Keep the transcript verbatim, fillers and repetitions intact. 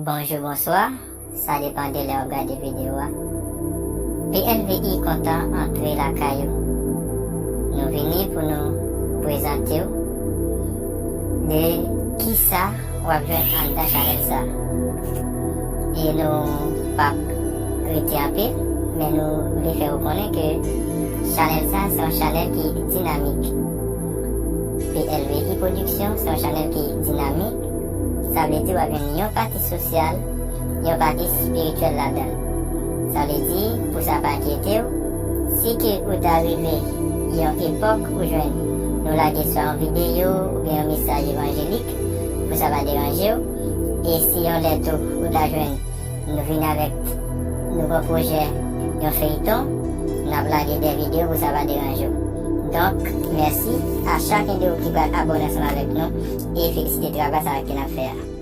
Bonjou, bonswa. Sa depann de lè w ap gade videyo a. P L V I kontan antre lakay ou. Nou vini pou nou prezante w de kisa w ap jwenn anndan chanèl sa. E nou p ap rete anpil, men nou vle fè w konnen ke chanèl sa se yon chanèl ki dinamik. P L V I Production se yon chanèl ki dinamik. Sa vle di w ap jwenn yon pati sosyal, yon pati espirityèl ladan l. Sa vle di, pou sa pa enkyete w, si ke ou ta rive yon epòk ou jwenn nou lage swa yon videyo oubyen yon mesaj evanjelik, pou sa pa deranje w, e si yon lè tou ou ta jwenn nou vin avèk nouvo pwojè, yon feyton, n ap lage de videyo pou sa pa deranje w. Donk, mèsi a chak yen de ou ki pral abòne ansanm avèk nou e felisite travay sa ke n ap fè a.